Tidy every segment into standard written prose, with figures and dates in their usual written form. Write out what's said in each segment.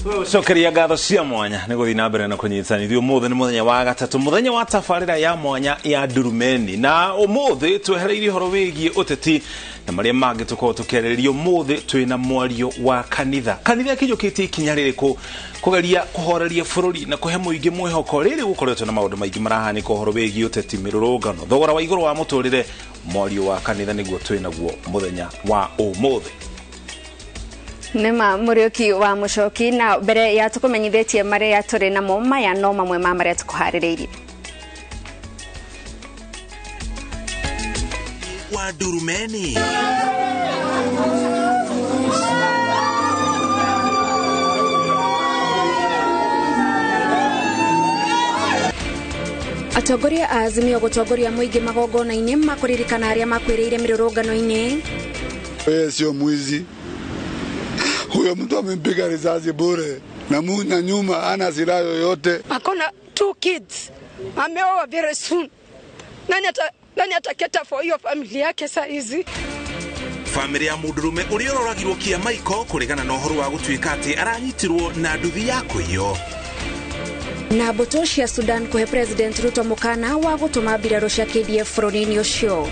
Cokeria ngatho cia mwanya nĩ gũthiĩ na mbere na kũnyitanithio. Ũmũthĩ nĩ mũthenya wa gatatũ, mũthenya wa tabarĩra ya mwanya ya Ndurumeni, na ũmũthĩ twehereirie ũhoro wĩgiĩ ũteti na marĩa mangĩ tũkorwo tũkĩarĩrĩria. Ũmũthĩ twĩna mwario wa kanitha. Kanitha ĩkinyũkĩtie ikinya rĩrĩkũ kũgeria kũhoreria bũrũri na kũhe mũingĩ mwĩhoko rĩrĩ gũkoretwo na maũndũ maingĩ marahanĩka ũhoro wĩgiĩ ũteti, mĩrũrũngano, thogora wa igũrũ wa mũtũrĩre. Mwario wa kanitha nĩguo twĩnaguo mũthenya wa ũmũthĩ. Nĩma Mũriũki wa Mũcoki, na mbere ya tũkũmenyithĩtie marĩa tũrĩ namo, maya no mamwe ma marĩa tũkũharĩrĩirie. Wa Ndurumeni. Atongoria a Azimio gũtongoria mũingĩ magongona-inĩ makũririkana arĩa makuĩrĩire mĩrũrũngano-inĩ. Yeye sio mwizi. Huyo mtu amempiga risasi bure na na nyuma ana silaha yoyote. Akona 2 kids. Ameoa very soon. Nani ataketa for hiyo familia yake saa hizi? Family ya mundurume uria uroragirwo kia Michael kuregana na uhoro wa gutuika ati aranyitirwo na nduthi ya kuiywo. Na mbũtũ cia Sudan kũhe President Ruto mũkana wa gũtũma mbirarũ cia KDF bũrũri-inĩ ũcio.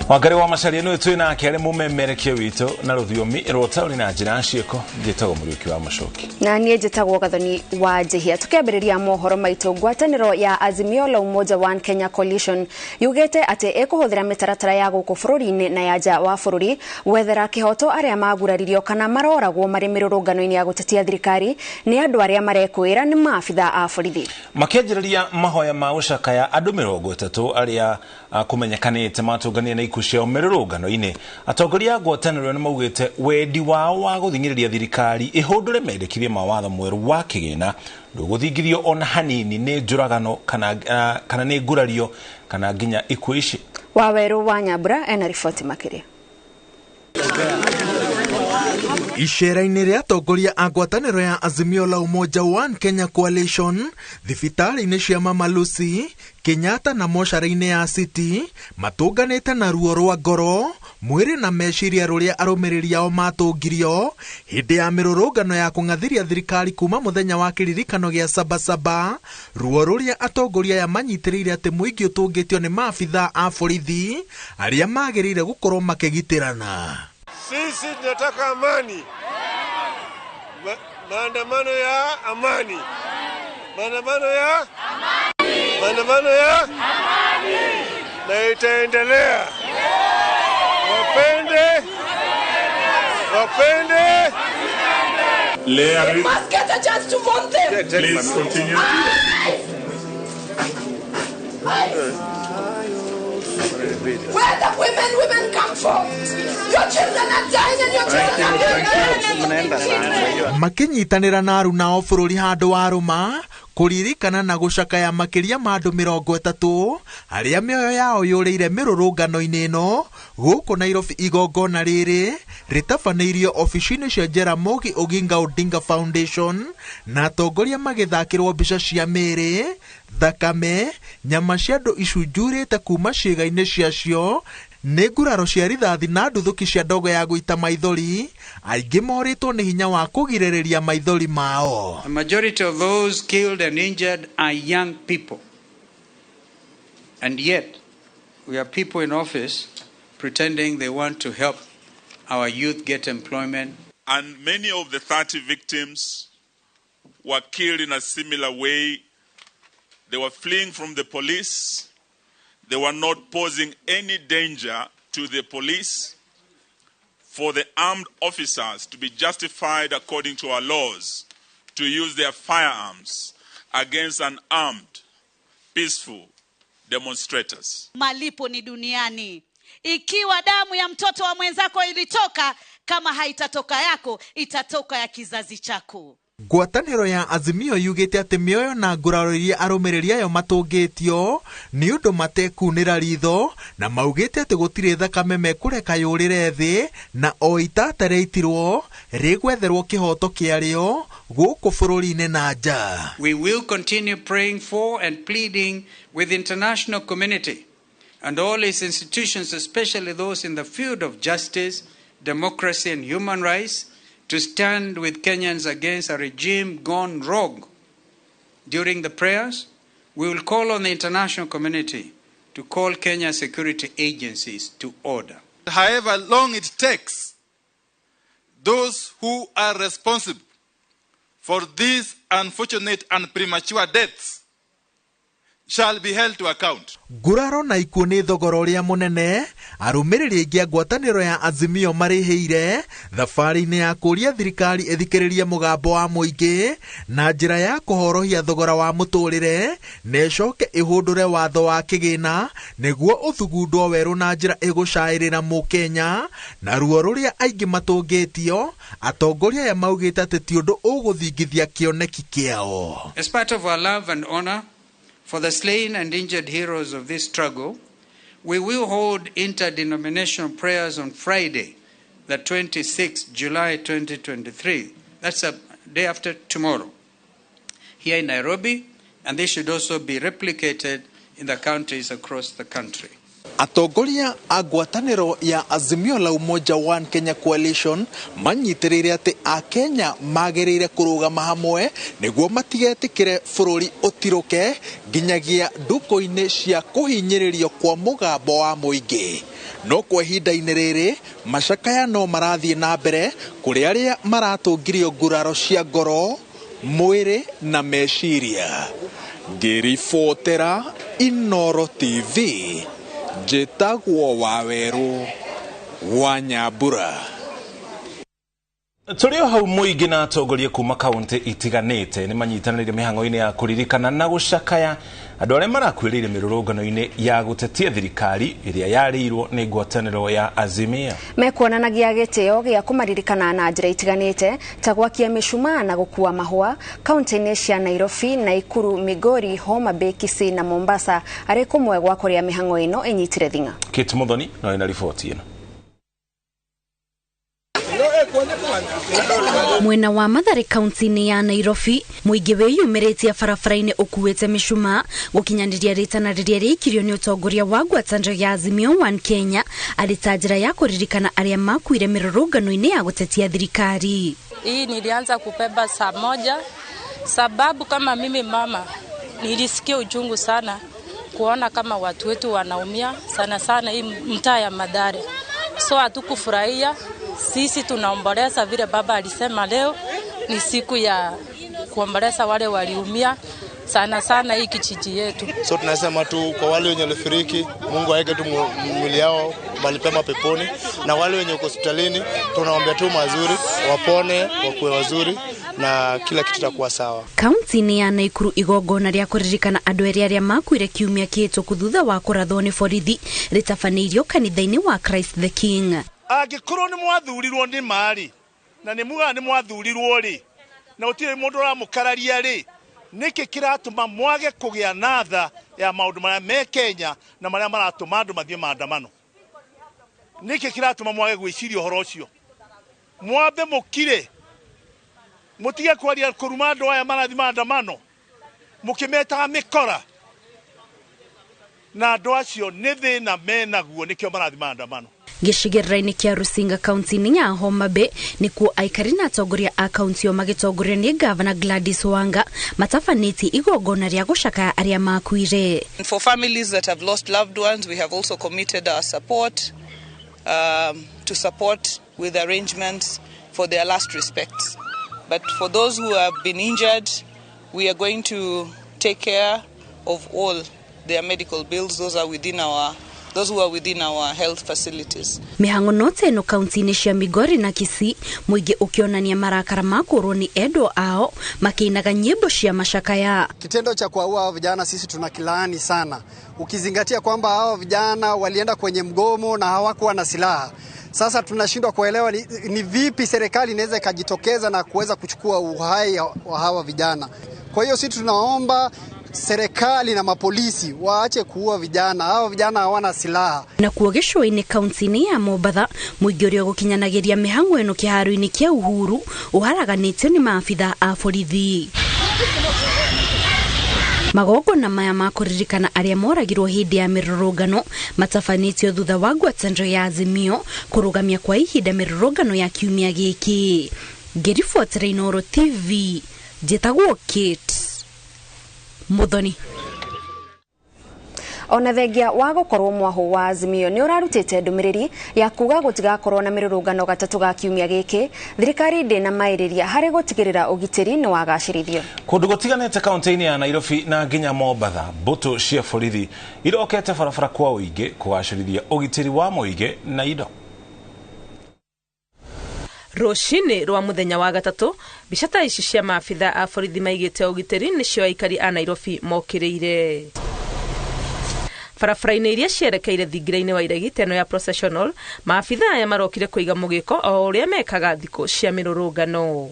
Wangari wa Macharia nĩwe twĩ nake arĩ mũmemerekia witũ na rũthiomi rwa taũni na njĩra ya ciĩko. Njĩtagwo Mũriũki wa Mũcoki. Na niĩ njĩtagwo Gathoni wa Njihia. Tũkĩambĩrĩria mohoro maitũ, ngwatanĩro ya Azimio la Umoja One Kenya Coalition yugĩte atĩ ĩkũhũthĩra mĩtaratara ya gũkũ bũrũri-inĩ na ya nja wa bũrũri gwethera kĩhoto arĩa maguraririo kana maroragwo marĩ mĩrũrũngano-inĩ ya gũtetia thirikari nĩ andũ arĩa marekwĩra nĩ maabitha a borithi. Makĩanjĩrĩria mahoya ma gũcakaya andũ 30 arĩa kũmenyekanĩte matũngania na ikuũ ciao mĩrũrũngano-inĩ. Atongoria a ngwatanĩro nĩ maugĩte wendi wao wa gũthing'ĩrĩria thirikari ĩhũndũre mendekithia ma watho mwerũ wa kĩgĩna ndũgũthingithio ona hanini nĩ njũragano kana nĩ ngurario kana nginya ikuũ ici. Wawerũ wa Nyambura ena riboti makĩria. Icera-inĩ rĩa atongoria a ngwatanĩro ya Azimio la Umoja One Kenya Coalition thibitarĩ-inĩ cia Mama Lucy, Kenyatta na mocarĩ-inĩ ya City matũnganĩte na ruo rwa ngoro, mwĩrĩ na meciria rũrĩa arũmĩrĩri ao matũngirio hĩndĩ ya mĩrũrũngano ya kũng'athĩria thirikari kuma mũthenya wa kĩririkano gĩa Sabasaba, ruo rũrĩa atongoria aya manyitĩrĩire atĩ mũingĩ ũtũngĩtio nĩ maabitha a borithi arĩa magĩrĩire gũkorwo makĩgitĩrana. Sisi tunataka amani. Maandamano ya amani. Maandamano ya amani. Maandamano ya amani. Na itaendelea. Wapende. Wapende. We must get a chance to vote them. Please continue. Where the women come from. Your children are dying and your children are dying. Makinyitanĩra na aruna o bũrũri handũ wa rũma kũririkana na gũcakaya makĩria ma andũ 30 arĩa mĩoyo yao yũrĩire mĩrũrũngano-inĩ ĩno gũkũ Nairobi. Igongona rĩrĩ rĩtabanĩirio obici-inĩ cia Jaramogi Oginga Odinga Foundation na atongoria magĩthakĩrwo mbica cia mĩĩrĩ, thakame, nyama cia andũ icunjurĩte kuma ciĩga-inĩ ciacio nĩ nguraro cia rithathi na nduthũki cia ndogo ya gũita maithori. Aingĩ morĩtwo nĩ hinya wa kũgirĩrĩria maithori mao. The majority of those killed and injured are young people. And yet, we are people in office pretending they want to help our youth get employment. And many of the 30 victims were killed in a similar way. They were fleeing from the police. They were not posing any danger to the police. For the armed officers to be justified according to our laws to use their firearms against unarmed, peaceful demonstrators. Malipo ni duniani. Ikiwa damu ya mtoto wa mwenzako ilitoka, kama haitatoka yako, itatoka ya kizazi chako. Ngwatanĩro ya Azimio yugĩte atĩ mĩoyo na nguraro iria arũmĩrĩri ayo matũngĩtio nĩ ũndũ matekunĩra ritho, na maugĩte atĩ gũtirĩ thakame mekũreka yũrĩre thĩ na o itata rĩaitirwo rĩgwetherwo kĩhoto kĩarĩo gũkũ bũrũri-inĩ na nja. We will continue praying for and pleading with the international community and all its institutions, especially those in the field of justice, democracy and human rights, to stand with Kenyans against a regime gone rogue. During the prayers, we will call on the international community to call Kenya security agencies to order. However long it takes, those who are responsible for these unfortunate and premature deaths shall be held to account. Nguraro na ikuũ nĩ thogora ũrĩa mũnene arũmĩrĩri aingĩ a ngwatanĩro ya Azimio marĩhĩire thabarĩ-inĩ ya kũũria thirikari ĩthikĩrĩrie mũgambo wa mũingĩ na njĩra ya kũhorohia thogora wa mũtũrĩre na ĩcoke ĩhũndũre watho wa kĩgĩna nĩguo ũthugundwo werũ na njĩra ĩgũcaĩrĩra mũkenya na ruo rũrĩa aingĩ matũngĩtio. Atongoria aya maugĩte atĩ ti ũndũ ũgũthingithia kĩoneki kĩao. As part of our love and honor for the slain and injured heroes of this struggle, we will hold interdenominational prayers on Friday, the 26th July 2023. That's a day after tomorrow, here in Nairobi, and this should also be replicated in the counties across the country. Atongoria a ngwatanĩro ya Azimio la Umoja One Kenya Coalition manyitĩrĩire atĩ Akenya magĩrĩire kũrũgama hamwe nĩguo matigetĩkĩre bũrũri ũtirũke nginyagia ndukũ-inĩ cia kũhinyĩrĩrio kwa mũgambo wa mũingĩ. No kwa ihinda-inĩ rĩrĩ macakaya no marathiĩ na mbere kũrĩ arĩa maratũngirio nguraro cia ngoro, mwĩrĩ na meciria. Ngĩribotera Inooro TV, njĩtagwo Wawerũ wa Nyambura. Tũrĩ o hau mũingĩ na atongoria kuma kaunti itiganĩte nĩ manyitanĩire mĩhang'o-inĩ ya kũririkana na gũcakaya andũ arĩa marakuĩrĩire mĩrũrũngano-inĩ ya gũtetia thirikari ĩrĩa yarĩirwo nĩ ngwatanĩro ya Azimio. Mekuonanagia gĩtĩo gĩa kũmaririkana na njĩra itiganĩte ta gwakia mĩcumaa na gũkua mahũa kaunti-inĩ cia Nairobi, Nakuru, Migori, Homa Bay, Kisii na Mombasa, arĩ kũmwe gwa kũrĩa mĩhang'o ĩno ĩnyitire thing'a. Kate Muthoni no ĩna riboti ĩno. Mwena wa Mathare kaunti-inĩ ya Nairobi, mũingĩ wĩyumĩrĩtie barabara-inĩ ũkuĩte mĩcumaa gũkinyanĩria rĩtana rĩrĩa rĩaikirio nĩ ũtongoria wa ngwatanĩro ya Azimio One Kenya arĩ ta njĩra ya kũririkana arĩa makuire mĩrũrũngano-inĩ ya gũtetia thirikari. Hii nilianza kubeba saa 1 sababu kama mimi mama nilisikia uchungu sana kuona kama watu wetu wanaumia sana sana hii mtaa ya Mathare. So hatukufurahia. Sisi tunaomboleza vile baba alisema leo ni siku ya kuomboleza wale waliumia sana sana hii kijiji yetu. So tunasema tu kwa wale wenye walifiriki, Mungu aweke tu mwili yao mahali pema peponi, na wale wenye hospitalini tunaombea tu mazuri, wapone, wakuwe wazuri na kila kitu kitakuwa sawa. Kaunti-inĩ ya Nakuru igongona rĩa kũririkana andũ erĩ arĩa makuire kiumia kĩhĩtũku thutha wa kũrathwo nĩ borithi rĩtabanĩirio kanitha-inĩ wa Christ the King. Angĩkorwo nĩ mwathurirwo nĩ mari na nĩ muga nĩ mwathurirwo rĩ na gũtirĩ mũndũ ũramũkararia rĩ, nĩkĩ kĩratũma mwage kũgĩa na tha ya maũndũ marĩa me Kenya na marĩa maratũma andũ mathiĩ maandamano? Nĩkĩ kĩratũma mwage gwĩciria ũhoro ũcio? Mwambe mũkire, mũtige kwaria kũruma andũ aya marathiĩ maandamano mũkĩmetaga mĩkora, na andũ acio nĩ thĩna menaguo nĩkĩo marathiĩ maandamano. Gĩcigĩrĩra-inĩ kĩa Rusinga kaunti-inĩ ya Homa Bay nĩkuo aikari na atongoria a kaunti ĩyo magĩtongorio nĩ Gavana Gladys Wanga matabanĩtie igongona rĩa gũcakaya arĩa makuire. For families that have lost loved ones, we have also committed our support to support with arrangements for their last respects. But for those who have been injured, we are going to take care of all their medical bills. Those are within our those who are within our health facilities. Mĩhang'o no ta ĩno kaunti-inĩ cia Migori na Kisii, mũingĩ ũkĩonania marakara ma kũũrwo nĩ endwa ao makĩinaga nyĩmbo cia macakaya. Kitendo cha kuwaua hao vijana sisi tunakilaani sana, ukizingatia kwamba hao vijana walienda kwenye mgomo na hawakuwa na silaha. Sasa tunashindwa kuelewa ni vipi serikali inaweza ikajitokeza na kuweza kuchukua uhai wa hawa vijana. Kwa hiyo sisi tunaomba serikali na mapolisi waache kuua vijana. Hawa vijana hawana silaha. Na kuo gĩcũa-inĩ kaunti-inĩ ya Mombatha mũingĩ ũrĩa ũgũkinyanagĩria mĩhang'o ĩno kĩharo-inĩ kĩa Uhuru ũharaganĩtio nĩ maabitha a borithi. Magongona maya ma kũririkana arĩa moragirwo hĩndĩ ya mĩrũrũngano matabanĩtio thutha wa ngwatanĩro ya Azimio kũrũgamia kwa ihinda mĩrũrũngano ya kiumia gĩkĩ. Ngĩribotera Inooro TV, njĩtagwo Kate Muthoni. Ona thengia wa gukorwo mwahu wa Azimio ni urarutite ndumiriri ya kuga gutigakorwo na mirurungano gatatu ga kiumia giki, thirikari ndina mairiria hari gutigirira ugitiri ni wagacirithio. Kundu gutiganite kaunti-ini ya Nairobi na nginya Mombatha, mbutu cia borithi irokete barabara kwa uingi kugacirithia ugitiri wa muingi na indo. Rũcinĩ rwa mũthenya wa gatatũ, mbica ta ici cia maabitha a borithi maigĩte ũgitĩri nĩcio aikari a Nairobi mokĩrĩire. Barabara-inĩ iria cierekeire thingira-inĩ wa iregi ta ĩno ya processional, maabitha aya marokire kũiga mũgĩko o ũrĩa mekaga thikũ cia mĩrũrũngano.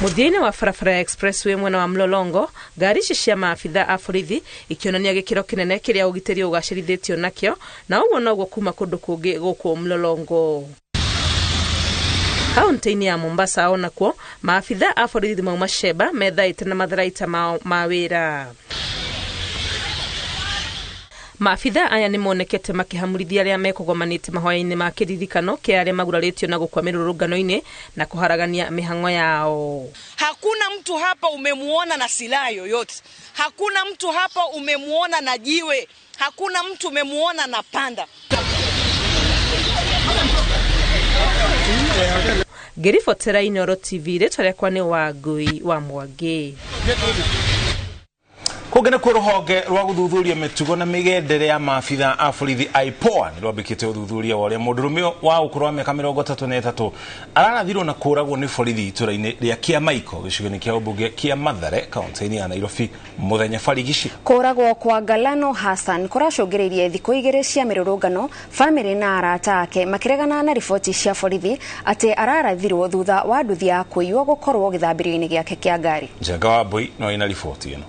Mũthia-inĩ wa barabara ya expressway mwena wa Mlolongo, ngari ici cia maabitha a borithi ikĩonania gĩkĩro kĩnene kĩrĩa ũgitĩri ũgacĩrithĩtio nakĩo, na ũguo noguo kuma kũndũ kũngĩ gũkũ Mlolongo. Kaunti-inĩ ya Mombasa onakuo maabitha a borithi mauma Sheba methaĩte na matharaita mao ma wĩra. Maabitha aya nĩ monekete makĩhamũrithia arĩa mekũgomanĩte mahoya-inĩ ma kĩririkano kĩa arĩa magurarĩtio na gũkua mĩrũrũngano-inĩ na kũharagania mĩhang'o yao. Hakuna mtu hapa umemuona na silaha yoyote. Hakuna mtu hapa umemuona na jiwe. Hakuna mtu umemuona na panda. Ngĩribotera Inooro TV, rĩtwa rĩakwa nĩ Wangui wa Mwangi. Kũngĩ nĩkuo rũhonge rwa gũthuthuria mĩtugo na mĩgendere ya maabitha a borithi IPOA nĩ rwambĩkĩte ũthuthuria wa ũrĩa mũndũrũme wa ũkũrũ wa mĩaka 33 ararathirwo na kũũragwo nĩ borithi itũra-inĩ rĩa Kĩamaiko gĩcigo-inĩ kĩa ũmbunge kĩa Mathare kaunti-inĩ ya Nairobi mũthenya barigici. Kũũragwo kwa Galano Hassan kũracũngĩrĩirie thikũ igĩrĩ cia mĩrũrũngano, bamĩrĩ na arata ake makĩregana na riboti cia borithi atĩ ararathirwo thutha wa nduthi ya kũiywo gũkorwo gĩthambĩrio-inĩ gĩake kĩa ngari. Njenga wa Mbui no ina riboti ĩno.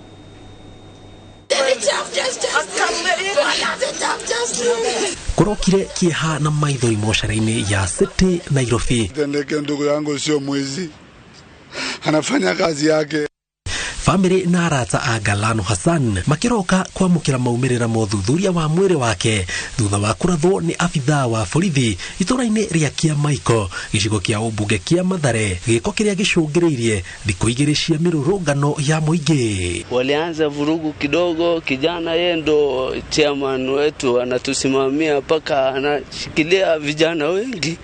Kũrokire kĩeha na maithori mocara-inĩ ya City Nairobi. Tendeke ndugu yangu sio mwizi, anafanya kazi yake. Famĩlĩ na arata a Galano Hassan makĩroka kwamũkĩra maumĩrĩra ma ũthuthuria wa mwĩrĩ wake thutha wa kũrathwo nĩ abithaa wa borithi itũra-inĩ rĩa Kĩamaiko gĩcigo kĩa ũmbunge kĩa Mathare, gĩko kĩrĩa gĩcũngĩrĩirie thikũ igĩrĩ cia mĩrũrũngano ya mũingĩ. Walianza vurugu kidogo, kijana yeye ndo chairman wetu anatusimamia mpaka anashikilia vijana wengi.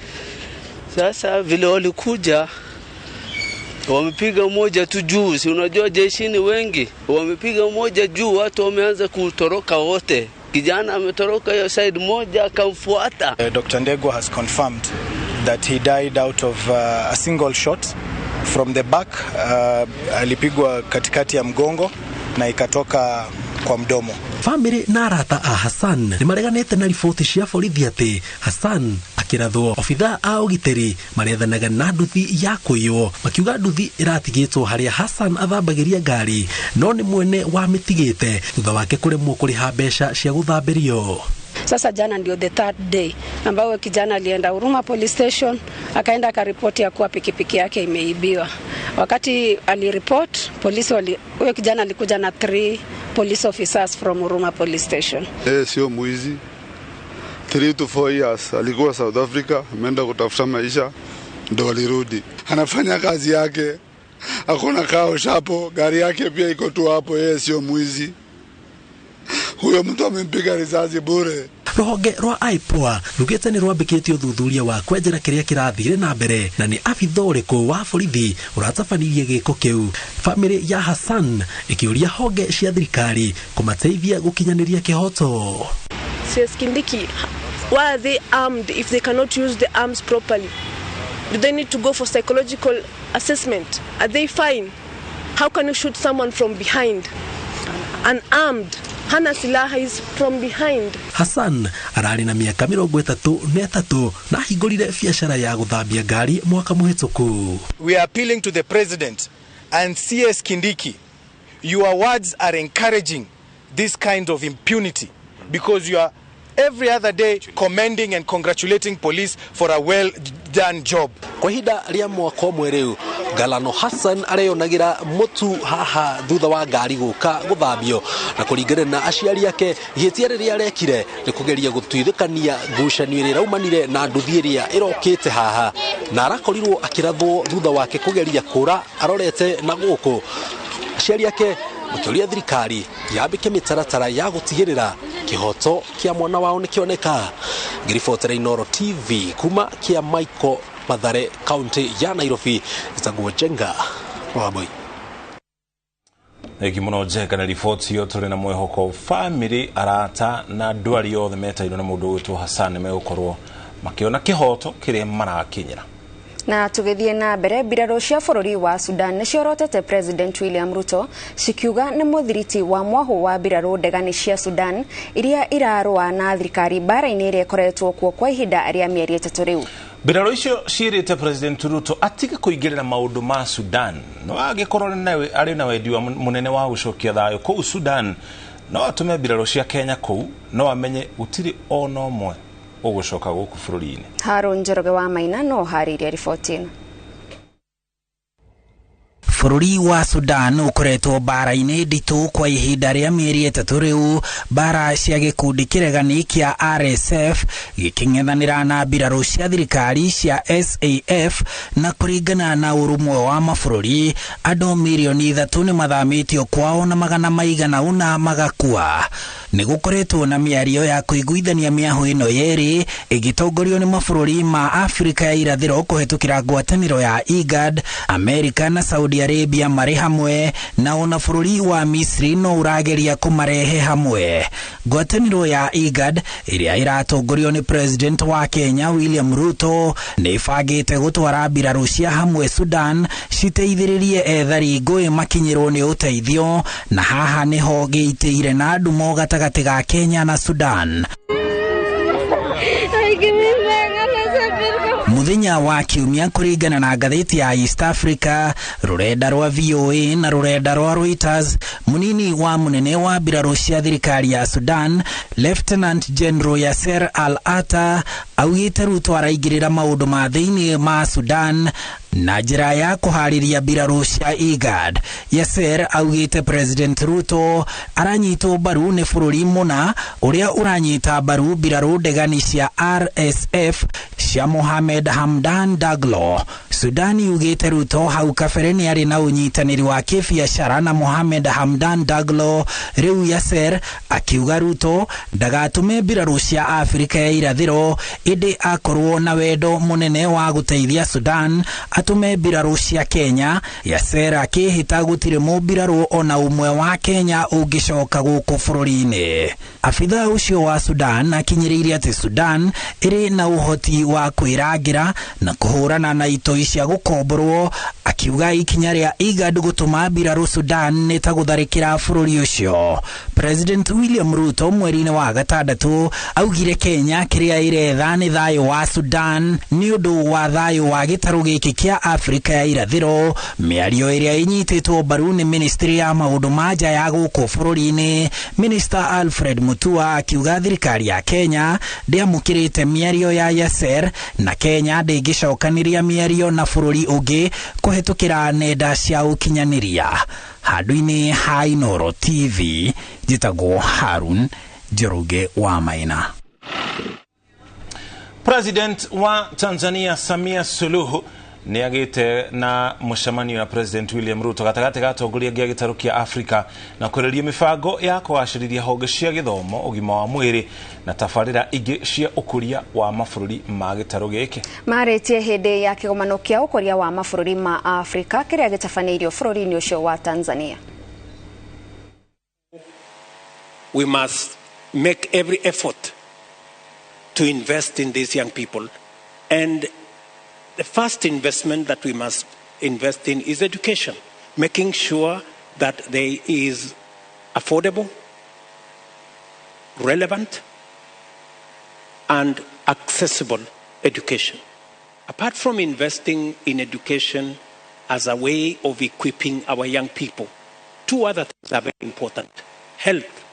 Sasa vile walikuja wamepiga moja tu juu, si unajua jeshini wengi wamepiga moja juu, watu wameanza kutoroka wote. Kijana ametoroka hiyo side moja akamfuata. Dr. Ndegwa has confirmed that he died out of a single shot from the back. Alipigwa katikati ya mgongo na ikatoka kwa mdomo. Famĩlĩ na arata a Hassan nĩ mareganĩte na riboti cia borithi atĩ Hassan akĩrathwo obithaa a ũgitĩri marethanaga na nduthi ya kũiywo, makiuga nduthi ĩratigĩtwo harĩa Hassan athambagĩria ngari no nĩ mwene wamĩtigĩte thutha wake kũremwo kũrĩha mbeca cia gũthambĩrio. Sasa jana ndio the third day ambao kijana alienda Huruma Police Station akaenda akaripoti ya kuwa pikipiki yake imeibiwa. Wakati aliripoti polisi huyo kijana alikuja na 3 police officers from Huruma Police Station. Sio mwizi. 3 to 4 years alikuwa South Africa, ameenda kutafuta maisha ndo alirudi. Anafanya kazi yake. Hakuna kao shapo, gari yake pia iko tu hapo. Yeye sio mwizi. Huyo mtu amempiga risasi bure. Rũhonge rwa IPOA rugĩte nĩ rwambĩkĩtie ũthuthuria wa kwenjera kĩrĩa kĩrathire na mbere na nĩ abitha ũrĩkũ wa borithi ũratabanirie gĩko kĩu. Famĩlĩ ya Hassan ĩkĩũria honge cia thirikari kũmateithia gũkinyanĩria kĩhoto. CS Kindiki, why are they armed if they cannot use the arms properly? Do they need to go for psychological assessment? Are they fine? How can you shoot someone from behind? Unarmed, hana silaha, is from behind. Hassan ararĩ na mĩaka 33 na ahingũrire biacara ya gũthambia ngari mwaka mũhĩtũku. We are appealing to the president and CS Kindiki. Your words are encouraging this kind of impunity because you are every other day commending and congratulating police for a well done job. Kwa ihinda rĩa mwaka ũmwe rĩu Galano Hassan areyonagĩra mũtu haha thutha wa ngari gũka gũthambio, na kũringana na aciari ake ihĩtia rĩrĩa arekire nĩ kũgeria gũtuithũkania ngucanio ĩrĩa ĩraumanire na nduthi ĩrĩa ĩrokĩte haha, na arakorirwo akĩrathwo thutha wake kũgeria kũra arorete na gũkũ. Aciari ake makĩũria thirikari yambĩke mĩtaratara ya gũtigĩrĩra kĩhoto kĩa mwana wao nĩkĩoneka. Ngĩribotera Inooro TV kuma kĩa Michael Mathare, kaunti ya Nairobi, njĩtagwo Njenga Wambui. Thengi mũno Njenga na riboti ĩyo. Tũrĩ na mwĩhoko famĩlĩ, arata na andũ arĩa othe metairwo na mũndũ ũgwĩtwo Hassan nĩmegũkorwo makĩona kĩhoto kĩrĩa marakinyĩra. Na tũgĩthiĩ na mbere, mbirarũ cia bũrũri wa Sudan nĩciorotete President William Ruto cikiuga nĩ mũthiriti wa mwahũ wa mbirarũ ndegani cia Sudan iria irarũa na thirikari mbara-inĩ ĩrĩa ĩkoretwo kuo kwa ihinda rĩa mĩeri 3 rĩu. Mbirarũ icio ciĩrĩte President Ruto atige kũingĩrĩra maũndũ ma Sudan, no angĩkorwo arĩ na wendi wa mũnene wa gũcokia thayũ kũu Sudan no atũme mbirarũ cia Kenya kũu, no amenye gũtirĩ ona ũmwe ũgũcoka gũkũ bũrũri-inĩ. Harun Njoroge wa Maina no harĩirie riboti ĩno. Bũrũri wa Sudan ũkoretwo mbara-inĩ nditũ kwa ihinda rĩa mĩeri 3 rĩu, mbara cia gĩkundi kĩregani kĩa RSF gĩkĩng'ethanĩra na mbirarũ cia thirikari cia SAF, na kũringana na ũrũmwe wa mabũrũri andũ mirioni 3 nĩ mathamĩtio kwao na 900 magakua. Nĩ gũkoretwo na mĩario ya kũiguithania mĩahũ ĩno yerĩ ĩgĩtongorio nĩ mabũrũri ma Afrika ya irathĩro kũhetũkĩra ngwatanĩro ya IGAD, Amerika na Saudi Arabia marĩ hamwe, na ona bũrũri wa Misri no ũrageria kũmarehe hamwe. Ngwatanĩro ya IGAD ĩrĩa ĩratongorio nĩ President wa Kenya William Ruto nĩ ĩbangĩte gũtwara mbirarũ cia hamwe Sudan citeithĩrĩrie ethari ngũĩ makinyĩrwo nĩ ũteithio, na haha nĩho gĩitĩire na ndumo gatagatĩ ga Kenya na Sudan. Muthenya wa kiumia kũringana na ngathĩti ya East Africa, rũrenda rwa VOA na rũrenda rwa Reuters, munini wa munene wa mbirarũ cia thirikari ya Sudan, Lieutenant General Yasser Al-Atta, augĩte Ruto araingĩrĩra maũndũ ma thĩinĩ ma Sudan na njĩra ya kũharĩria mbirarũ cia IGAD. Yasser augĩte President Ruto aranyitwo mbaru nĩ bũrũri mũna ũrĩa ũranyita mbaru mbirarũ ndegani cia RSF cia Mohamed Hamdan Daglo. Sudan yugĩte Ruto hau kabere nĩ arĩ na ũnyitanĩri wa kĩbiacara na Mohamed Hamdan Daglo. Rĩu Yasser akiuga Ruto ndagatũme mbirarũ cia Afrika ya irathĩro, ĩndĩ akorwo na wendo mũnene wa gũteithia Sudan atume mbirarũ cia Kenya. Yasser akĩhĩta gũtirĩ mũmbirarũ ona ũmwe wa Kenya ũngĩcoka gũkũ bũrũri-inĩ. Abithaa ũcio wa Sudan akinyĩrĩirie atĩ Sudan ĩrĩ na ũhoti wa kwĩrangĩra na kũhũrana na itoi cia gũkomborwo, akiuga ikinya rĩa IGAD gũtũma mbirarũ Sudan nĩ ta gũtharĩkĩra bũrũri ũcio. President William Ruto mweri-inĩ wa gatandatũ augire Kenya kĩrĩa ĩretha nĩ thayũ wa Sudan nĩ ũndũ wa thayũ wa gĩtarũ gĩkĩ kĩa Afrika ya irathĩro, mĩario ĩrĩa ĩnyitĩtwo mbaru nĩ ministry ya maũndũ ma nja ya gũkũ bũrũri-inĩ. Minister Alfred Mutua akiuga thirikari ya Kenya ndĩamũkĩrĩte mĩario ya Yasser na Kenya ndĩngĩcokanĩria mĩario na bũrũri ũngĩ kũhetũkĩra nenda cia ũkinyanĩria. Handũ-inĩ ha Inooro TV, njĩtagwo Harun Njoroge wa Maina. President wa Tanzania Samia Suluhu nĩ agĩte na mũcemanio na President William Ruto gatagatĩ ga atongoria angĩ a gĩtarũ kĩa Afrika na kwarĩrĩria mĩbango ya kũgacĩrithia honge cia gĩthomo, ũgima wa mwĩrĩ na tabarĩra ingĩ cia ũkũria wa mabũrũri ma gĩtarũ gĩkĩ. Marĩtie hĩndĩ ya kĩgomano kĩa ũkũria wa mabũrũri ma Afrika kĩrĩa gĩtabanĩirio bũrũri-inĩ ũcio wa Tanzania. We must make every effort to invest in these young people, and the first investment that we must invest in is education, making sure that there is Affordable, relevant, and accessible education. Apart from investing in education as a way of equipping our young people, two other things are very important. Health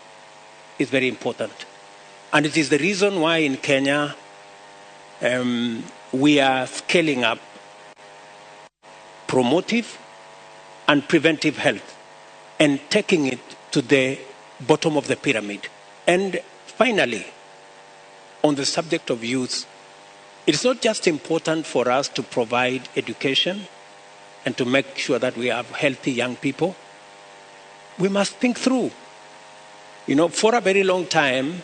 is very important. And it is the reason why in Kenya we are scaling up promotive and preventive health and taking it to the bottom of the pyramid. And finally, on the subject of youth, it's not just important for us to provide education and to make sure that we have healthy young people. We must think through. You know, for a very long time,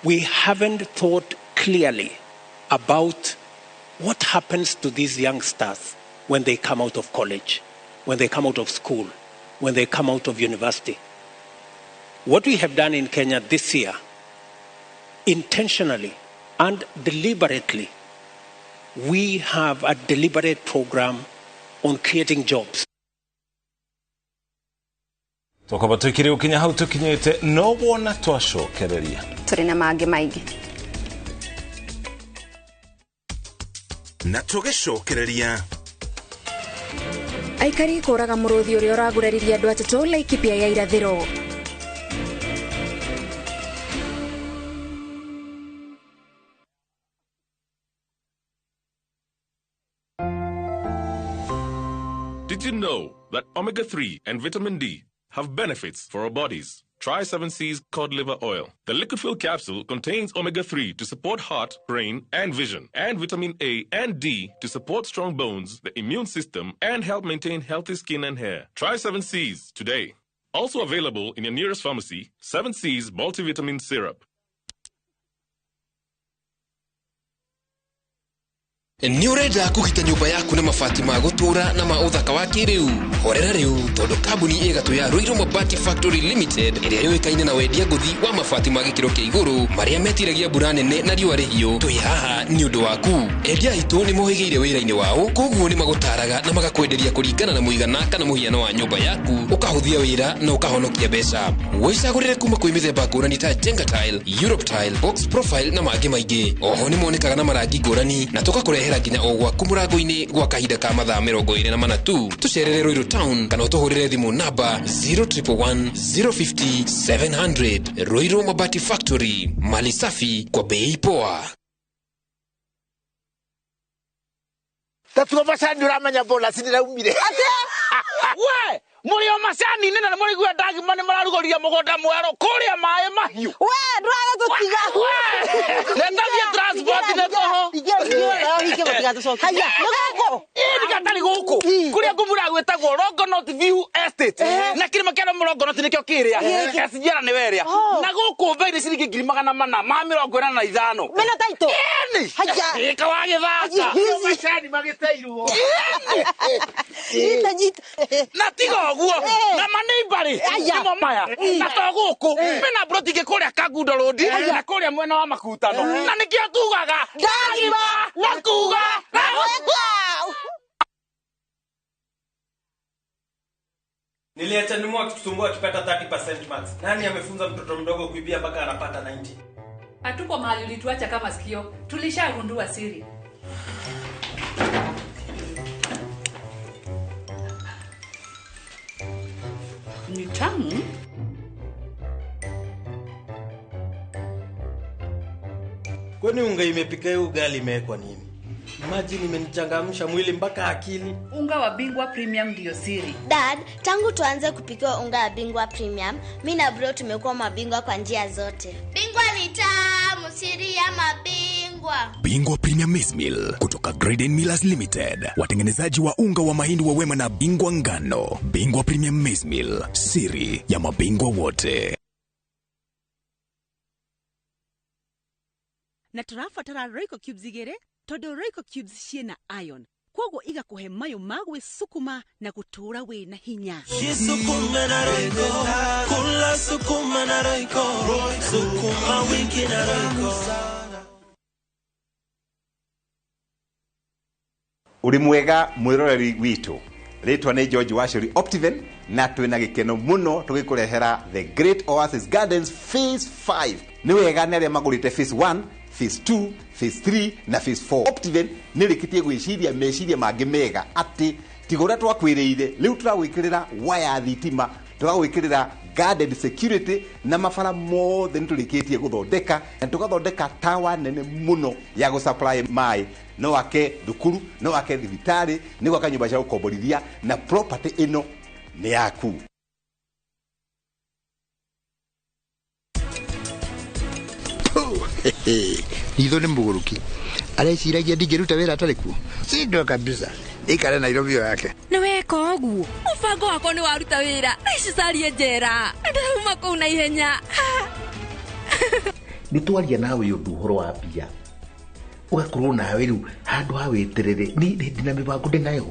we haven't thought clearly about what happens to these youngsters when they come out of college, when they come out of school, when they come out of university. What we have done in Kenya this year, intentionally and deliberately, we have a deliberate program on creating jobs. Twakorwo twikire ukinya hau tukinyite no wona twacokereria turi na mangĩ maingĩ na tugicokereria. Aikari kũraga mũrũthi ũrĩa ũraguraririe andũ atatũ Laikipia ya irathĩro. Did you know that omega-3 and vitamin D have benefits for our bodies? Try 7C's cod liver oil. The liquid fill capsule contains omega-3 to support heart, brain, and vision, and vitamin A and D to support strong bones, the immune system, and help maintain healthy skin and hair. Try 7C's today. Also available in your nearest pharmacy, 7C's multivitamin syrup. Nĩ ũrenda kũgita nyũmba yaku na mabati ma gũtũũra na ma ũthaka wa kĩrĩu? Horera rĩu tondũ kambuni ĩgatũ ya Ruiru Mabati Factory Limited ĩrĩa yũĩkaine na wendia ngũthi wa mabati ma gĩkĩro kĩa igũrũ marĩa metiragia mbura nene na riũa rĩhiũ, twĩ haha nĩ ũndũ waku. Endia aitũ nĩ mohĩgĩire wĩra-inĩ wao, koguo nĩ magũtaraga na magakwenderia kũringana na mũigana kana mũhiano wa nyũmba yaku, ũkahũthia wĩra na ũkahonokia mbeca. Wĩcagũrĩre kuma kwĩ mĩthemba ngũrani ta Jenga Tile, Europe Tile, Box Profile na mangĩ maingĩ. Oho nĩ monekaga na marangi ngũrani na tũgakũrehera nginya o gwaku mũrango-inĩ gwa kahinda ka mathaa 24 tu. Tũcerere Ruiru Town kana ũtũhũrĩre thimũ namba 0111 050 700. Ruiru Mabati Factory, mali safi kwa bei poa. Tatuo macani ũramenya bonus nĩraumire. Atĩa? We, mũrĩ o macani-inĩ na nĩmũraigua ndagima nĩmararugũria mũgũnda mwerũ kũrĩa maĩ mahiũ. We, ndũragĩtũtiga. Nĩndathiĩ transport nĩ tũhũ. Haya, nĩ gũkũ? Ĩĩ nĩgatarĩ gũkũ. Kũrĩa ngũmura gwĩtagwo Longonot View Estate. Na kĩrĩma kĩa Longonot nĩkĩo kĩrĩa. SGR nĩwe ĩrĩa. Na gũkũ bei nĩ ciringi 485. Mena taitũ? Ĩni. Haya. Ĩka wagĩthaka. Macani magĩteirwo. Nyita, nyita. Na tiga ũguo na maneimbari nĩmo maya na to gũkũ mena broti ingĩ kũrĩa Kangundo Road na kũrĩa mwena wa Makutano na nĩkĩo tugaga ndagima na kuga na gwĩka. Niliacha nimu akitusumbua akipata 30% marks. Nani amefunza mtoto mdogo kuibia mpaka anapata 90? Hatuko mahali ulituacha kama sikio. Tulishagundua siri. Ni tamu. Kwani unga imepika hiyo ugali imewekwa nini? Imagine imenichangamsha mwili mpaka akili. Unga wa Bingwa Premium ndio siri. Dad, tangu tuanze kupika unga wa Bingwa Premium, mimi na bro tumekuwa mabingwa kwa njia zote. Bingwa ni tamu, siri ya mabingwa. Bingwa Premium Maize Meal kutoka Graden Millers Limited, watengenezaji wa unga wa mahindi wa Wema na Bingwa Ngano. Bingwa Premium Maize Meal, siri ya mabingwa wote. Na tũrabatara Royco cubes igĩrĩ tondũ Royco cubes ciĩna iron, kwoguo igakũhe mayũ ma gwĩsukuma na gũtũũra wĩna hinya. Jisukume na Royco, kula sukuma na Royco, sukuma wiki na Royco. Uri mwega mwiroreri witũ. Rĩtwa nĩ George Wachuri Optiven, na twĩna gĩkeno mũno tũgĩkũrehera The Great Oasis Gardens Phase 5. Nĩ wega nĩ arĩa magũrĩte Phase 1, Phase 2, Phase 3 na Phase 4. Optiven nĩ rĩkĩtie gwĩciria meciria mangĩ mega atĩ tiga ũrĩa twakwĩrĩire, rĩu tũragwĩkĩrĩra waya thitima, tũragwĩkĩrĩra guarded security na mabara mothe nĩ tũrĩkĩtie gũthondeka, na tũgathondeka tawa nene mũno ya gũsupply maĩ. No ake thukuru, no ake thibitarĩ, nĩ gwaka nyũmba cia gũkomborithia, na property ĩno nĩ yaku. Ritho nĩ mũgũrũki, areciragia ndingĩruta wĩra atarĩ kuo. Shindwa kabisa, ikare Nairobi ĩyo yake. Nĩ weka ũguo, mũbango wakwa nĩ waruta wĩra. Thaa ici carie njera, ndauma kũu na ihenya. Nĩ twaria nawe ũndũ ũhoro wa mbia, ũgakorwo nawe rĩu handũ ha wĩterere. Ni ndĩna mĩbango ndĩnayo.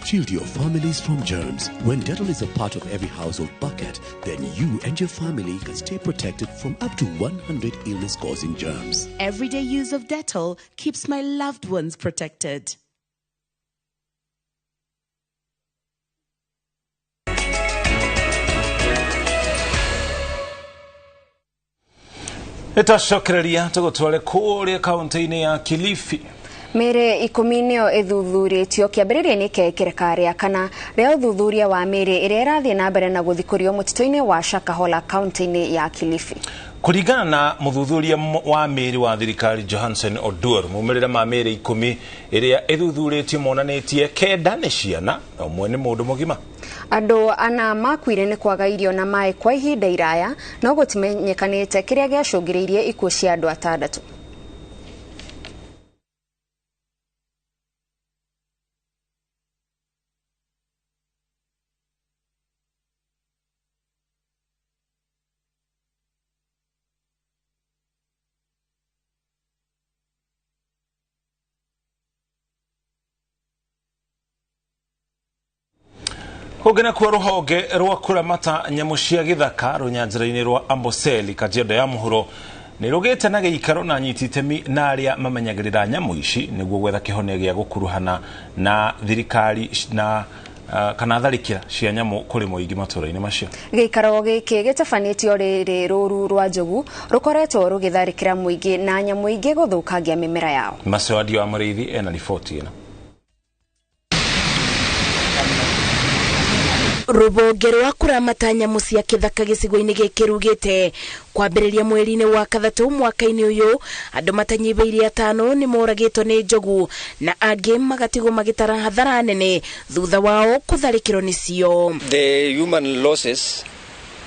Shield your families from germs. When Dettol is a part of every household bucket, then you and your family can stay protected from up to 100 illness-causing germs. Everyday use of Dettol keeps my loved ones protected. Nĩtwacokereria tũgũtware kũrĩa kaunti-inĩ ya Kilifi. Mĩĩrĩ 10 nĩyo ĩthuthurĩtio kĩambĩrĩria-inĩ kĩa ikereka rĩa kana rĩa ũthuthuria wa mĩĩrĩ ĩrĩa ĩrathiĩ na mbere na gũthikũrio mũtitũ-inĩ wa Shakahola kaunti-inĩ ya Kilifi. Kũringana na mũthuthuria wa mĩĩrĩ wa thirikari Johansen Oduor, maumĩrĩra ma mĩĩrĩ 10 ĩrĩa ĩthuthurĩtio monanĩtie 9 nĩ ciana na 1 nĩ mũndũ mũgima. Andũ ana makuire nĩ kwaga irio na maĩ kwa ihinda iraya, no gũtimenyekanĩte kĩrĩa gĩacũngĩrĩirie ikuũ cia andũ 6. Kũngĩ nakuo rũhonge rwa kũramata nyamũ cia gĩthaka rũnyanjara-inĩ rwa Amboseli Kajiado ya mũhuro nĩ rũgĩte na gĩikaro na anyiti itemi na arĩa mamenyagĩrĩra nyamũ ici nĩguo gwetha kĩhonia gĩa gũkuruhana na thirikari na kana tharĩkĩra cia nyamũ kũrĩ mũingĩ matũũra-inĩ macio. Gĩikaro gĩkĩ gĩtabanĩtio rĩrĩ rũru rwa njogu rũkoretwo rũgĩtharĩkĩra mũingĩ na nyamũ ingĩ gũthũkangia mĩmera yao. Macewadio wa Mũrĩithi ena riboti ĩno. Rũhonge rwa kũramata nyamũ cia kĩthaka gĩcigo-inĩ gĩkĩ rugĩte kwambĩrĩria mweri-inĩ wa 3 mwaka-inĩ ũyũ andũ matanyihĩire 5 nĩ moragĩtwo nĩ njogu na angĩ magatigwo magĩtara hathara nene thutha wao kũtharĩkĩrwo nĩcio. The human losses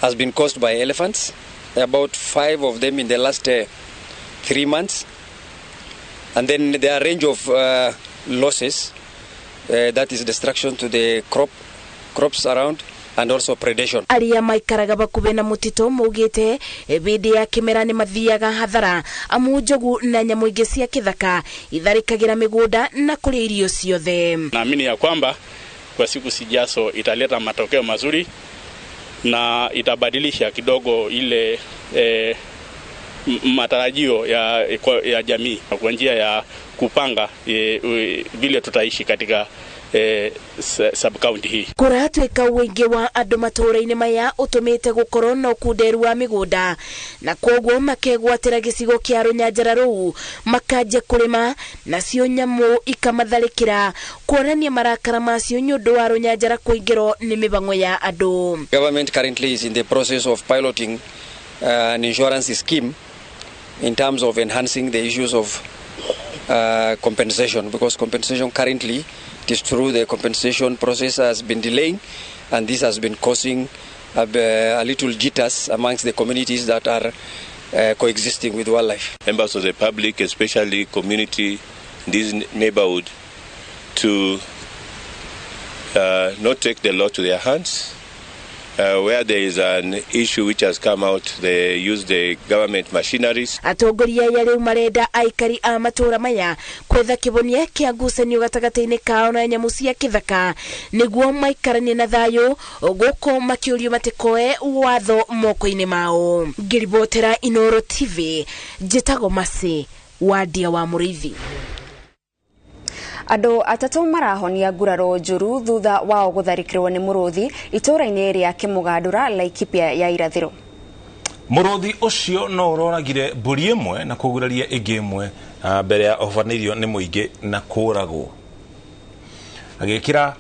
has been caused by elephants, about 5 of them in the last 3 months, and then there are range of losses, that is destruction to the crops around and also predation. Aria maikaraga bakube na mutito maugite bindi ya kimera ni mathiaga hathara amu njogu na nyamu ingi cia kithaka itharikagira migunda na kuria irio ciothe. Naamini ya kwamba kwa siku sijazo italeta matokeo mazuri na itabadilisha kidogo ile matarajio ya jamii kwa njia ya kupanga vile tutaishi katika sub county hii. Kũratuĩka ũingĩ wa andũ matũũra-inĩ maya ũtũmĩte gũkorwo na ũkunderu wa mĩgũnda na kwoguo makegwatĩra gĩcigo kĩa rũnyanjara rũu makanjia kũrĩma nacio nyamũ ikamatharĩkĩra kuonania marakara macio nĩ ũndũ wa rũnyanjara kũingĩrwo nĩ mĩbango ya andũ. Government currently is in the process of piloting an insurance scheme in terms of enhancing the issues of compensation, because compensation currently, it is true the compensation process has been delaying, and this has been causing a little jitters amongst the communities that are coexisting with wildlife. Members of the public, especially community in this neighborhood, to not take the law to their hands. Where there is an issue which has come out, they use the government machineries. Atongoria aya riu marenda aikari a matura maya kwetha kibonia kia ngucanio gatagati-inĩ kao na nyamu cia kithaka niguo maikaranie na thayo guko makiurio matikoe watho moko-inĩ mao. Ngiribotera Inoro TV, njĩtagwo Masi Wadia wa Mũrĩithi. Andũ atatũ marahonia nguraro njũru thutha wao gũtharĩkĩrwo nĩ mũrũthi itũũra-inĩ rĩa Kĩmũgandũra, Laikipia ya irathĩro. Mũrũthi ũcio no ũroragire mbũri ĩmwe na kũguraria ĩngĩ ĩmwe mbere ya ũbanĩirio nĩ mũingĩ na kũragwo. Agĩkĩra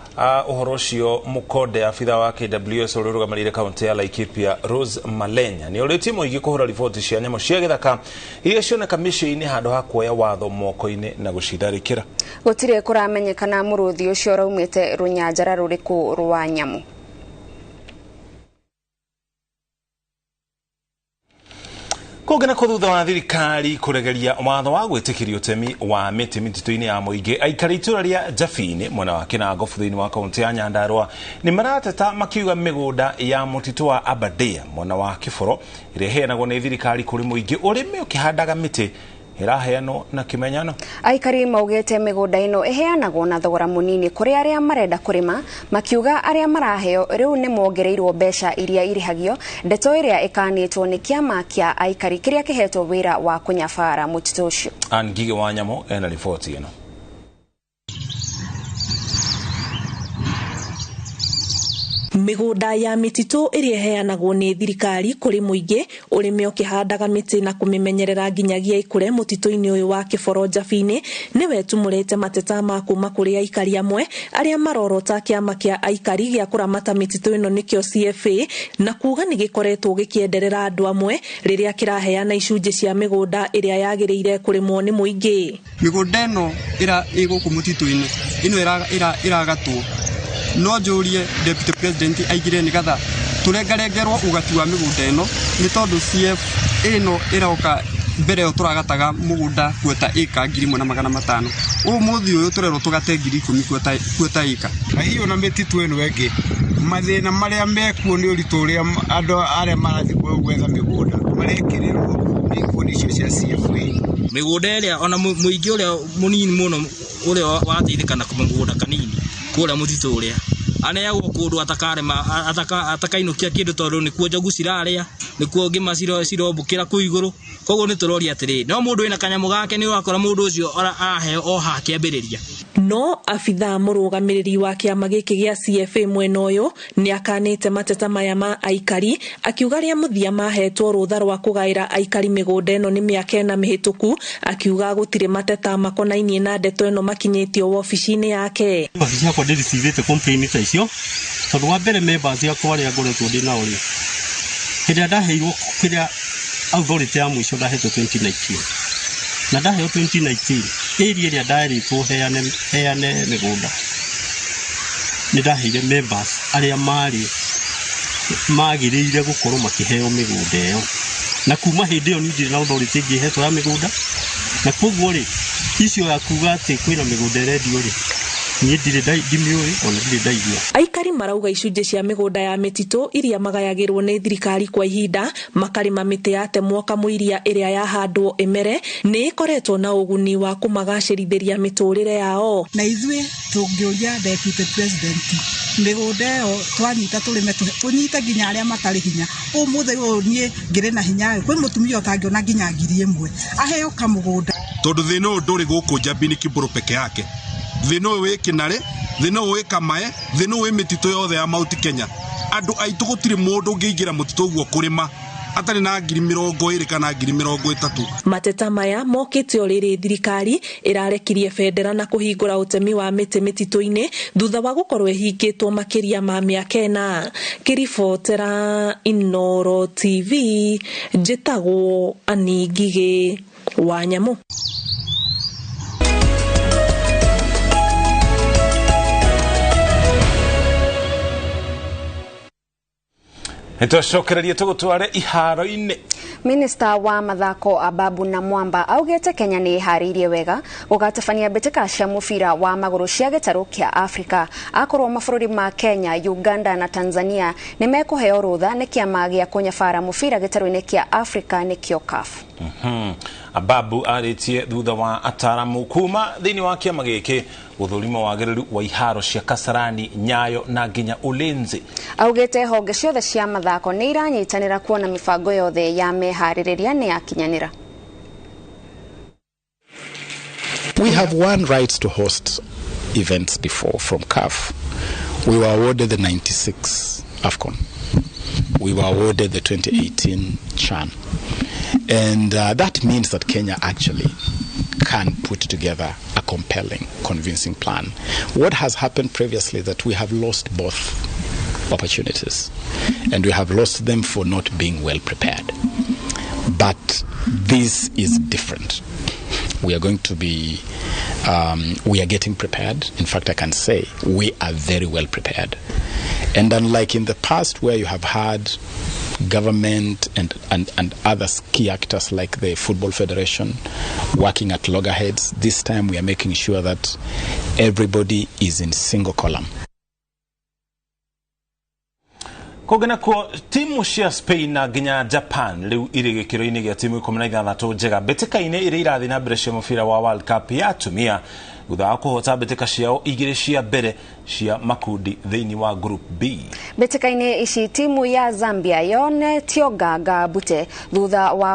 ũhoro ũcio mũkonde abitha wa KWS ũrĩa ũrũgamĩrĩire kaunti ya Laikipia Rose Malenya nĩ ũrĩtie mũingĩ kũhũra riboti cia nyamũ cia gĩthaka iria cioneka mĩciĩ-inĩ handũ ha kuoya watho moko-inĩ na gũcitharĩkĩra. Gũtirĩ kũramenyekana mũrũthi ũcio ũraumĩte rũnyanjara rũrĩkũ rwa nyamũ. Kũngĩ na thutha wa thirikari kũregeria watho wa gwĩtĩkĩria ũtemi wa mĩtĩ mĩtitũ-inĩ ya mũingĩ, aikari itũũra rĩa Jabini mwena wa Kĩnangobu thĩinĩ wa kaunti ya Nyandarua nĩ marateta makiuga mĩgũnda ya mũtitũ wa Aberdare mwena wa Kĩboro ĩrĩa ĩheanagwo nĩ thirikari kũrĩ mũingĩ ũrĩmi ũkĩhandaga mĩtĩ ĩraheanwo na kĩmenyano. Aikari maugĩte mĩgũnda ĩno ĩheanagwo na thogora mũnini kũrĩ arĩa marenda kũrĩma, makiuga arĩa maraheo rĩu nĩ mongereirwo mbeca iria irĩhagio, ndeto ĩrĩa ĩkanĩtwo nĩ kĩama kĩa aikari kĩrĩa kĩhetwo wĩra wa kũnyabara mũtitũ ũcio. Ann Ngigĩ wa Nyamũ ena riboti ĩno. Mĩgũnda ya mĩtitũ ĩrĩa ĩheanagwo nĩ thirikari kũrĩ mũingĩ ũrĩmi ũkĩhandaga mĩtĩ na kũmĩmenyerera nginyagia ĩkũre mũtitũ-inĩ ũyũ wa Kĩboro Njabini nĩwe tumũrĩte mateta ma kuma kũrĩ aikari amwe arĩa marorota kĩama kĩa aikari gĩa kũramata mĩtitũ ĩno nĩkĩo CFA na kuga nĩ gĩkoretwo gĩkĩenderera andũ amwe rĩrĩa kĩraheana icunjĩ cia mĩgũnda ĩrĩa yagĩrĩire kũrĩmwo nĩ mũingĩ. Mĩgũnda ĩno ĩ gũkũ mũtitũ-inĩ ĩno ĩragatwo no njũrie Deputy President aigire nĩgetha tũrengarengerwo ũgati wa mĩgũnda ĩno nĩ tondũ CF ĩno ĩroka mbere ĩyo tũragataga mũgũnda kuota ĩka 1500 ũmũthĩ ũyũ tũrerwo tũgate 10,000 kuota ĩka. Na hiyo na mĩtitũ ĩno ĩngĩ mathĩna marĩa mekuo nĩ ũritũ ũrĩa andũ arĩa marathiĩ gwetha mĩgũnda marekĩrĩrwo nĩ ikundi icio cia CFA. Mĩgũnda ĩrĩa ona mũingĩ ũrĩa mũnini mũno ũrĩa wateithĩka na mũgũnda kanini kũrĩa mũtitũ ũrĩa aneagwo kũndũ atakarĩma atakainũkia kĩndũ tondũ nĩkuo njogu cirarĩa nĩkuo ngĩma cirombũkĩra kũu igũrũ. Koguo nĩ tũroria atĩrĩ no mũndũ wĩna kanyamũ gake nĩ ũrakora mũndũ ũcio araheo o hakĩambĩrĩria. No abithaa mũrũgamĩrĩri wa kĩama gĩkĩ gĩa CFA mwena ũyũ nĩ akanĩte mateta maya ma aikari akiuga arĩa mũthia mahetwo rũtha rwa kũgaĩra aikari mĩgũnda ĩno nĩ mĩaka ĩna mĩhĩtũku, akiuga gũtirĩ mateta makonainie na ndeto ĩno makinyĩtio wabici-inĩ yake. Wabici yakwa ndĩricivĩte complaint ta icio tondũ wa mbere members akwa arĩa ngoretwo ndĩ nao rĩ hĩndĩ ĩrĩa ndaheirwo kĩrĩa authority ya mũico ndahetwo 2019 na ndaheo 2019 area ĩrĩa ndarĩtwo heane mĩgũnda nĩ ndaheire members arĩa marĩ magĩrĩire gũkorwo makĩheo mĩgũnda ĩyo na kuma hĩndĩ ĩyo niĩ ndirĩ na authority ĩngĩ ĩhetwo ya mĩgũnda na koguo rĩ icio ya kuga atĩ kwĩna mĩgũnda ĩrendio rĩ niĩ ndirĩ ndimĩũĩ ona ndirĩ ndaigua. Aikari marauga icunjĩ cia mĩgũnda ya mĩtitũ iria magayagĩrwo nĩ thirikari kwa ihinda makarĩma mĩtĩ yatemwo kamũiria ĩrĩa yahandwo ĩmere nĩ ĩkoretwo na ũguni wa kũmagacĩrithĩria mĩtũrĩre yao. Na ithuĩ tũngĩũria Deputy President mĩgũnda ĩyo twanyita tũrĩme tũnyite nginya arĩa matarĩ hinya. Ũmũthĩ ũyũ niĩ ngĩrĩ na hinya kwĩ mũtumia ũtangĩona nginya 1,000 aheo kamũgũnda. Tondũ thĩna ũyũ ndũrĩ gũkũ Njabini Kĩboro peke yake, thĩna ũyũ wĩ Kĩnarĩ, thĩna ũyũ wĩ Kamae, thĩna ũyũ wĩ mĩtitũ yothe ya Mount Kenya. Andũ aitũ gũtirĩ mũndũ ũngĩingĩra mũtitũ ũguo kũrĩma atarĩ na 20,000 kana 30,000. Mateta maya mokĩte o rĩrĩ thirikari ĩrarekirie bendera na kũhingũra ũtemi wa mĩtĩ mĩtitũ-inĩ thutha wa gũkorwo ĩhingĩtwo makĩria ma mĩaka ĩna. Kĩribotera Inooro TV, njĩtagwo Ann Ngigĩ wa Nyamũ. Nĩtwacokererie tũgũtware iharo-inĩ. Minista wa mathako Ababu na Mwamba augĩte Kenya nĩ ĩharĩirie wega gũgatabania mbĩtĩka cia mũbira wa magũrũ cia gĩtarũ kĩa Afrika akorwo mabũrũri ma Kenya, Uganda na Tanzania nĩ mekũheo rũtha nĩ kĩama gĩa kũnyabara mũbira gĩtarũ-inĩ kĩa Afrika nĩkĩo CAF. Ababu arĩtie thutha wa ataramu kuma thĩinĩ wa kĩama gĩkĩ gũthũrima wagĩrĩru wa iharo cia Kasarani, Nyayo na nginya Ulinzi. Augĩte honge ciothe cia mathako nĩ iranyitanĩra kuona mĩbango yothe ya meharĩrĩria nĩ yakinyanĩra. We have won rights to host events before from CAF. We were awarded the 96 AFCON. We were awarded the 2018 CHAN. And that means that Kenya actually can put together a compelling, convincing plan. What has happened previously that we have lost both opportunities, and we have lost them for not being well prepared. But this is different. We are going to be, we are getting prepared. In fact, I can say we are very well prepared. And unlike in the past where you have had government and other key actors like the Football Federation working at loggerheads, this time we are making sure that everybody is in single column. Kũngĩ nakuo, timu cia Spain na nginya Japan rĩu irĩ gĩkĩro-inĩ gĩa timu 16 njega mbĩtĩka-inĩ iria irathiĩ na mbere cia mũbira wa World Cup ya atumia thutha wa kũhota mbĩtĩka ciao igĩrĩ cia mbere cia makundi thĩinĩ wa Group B. Mbĩtĩka-inĩ ici, timu ya Zambia yonetio nganga mbute thutha wa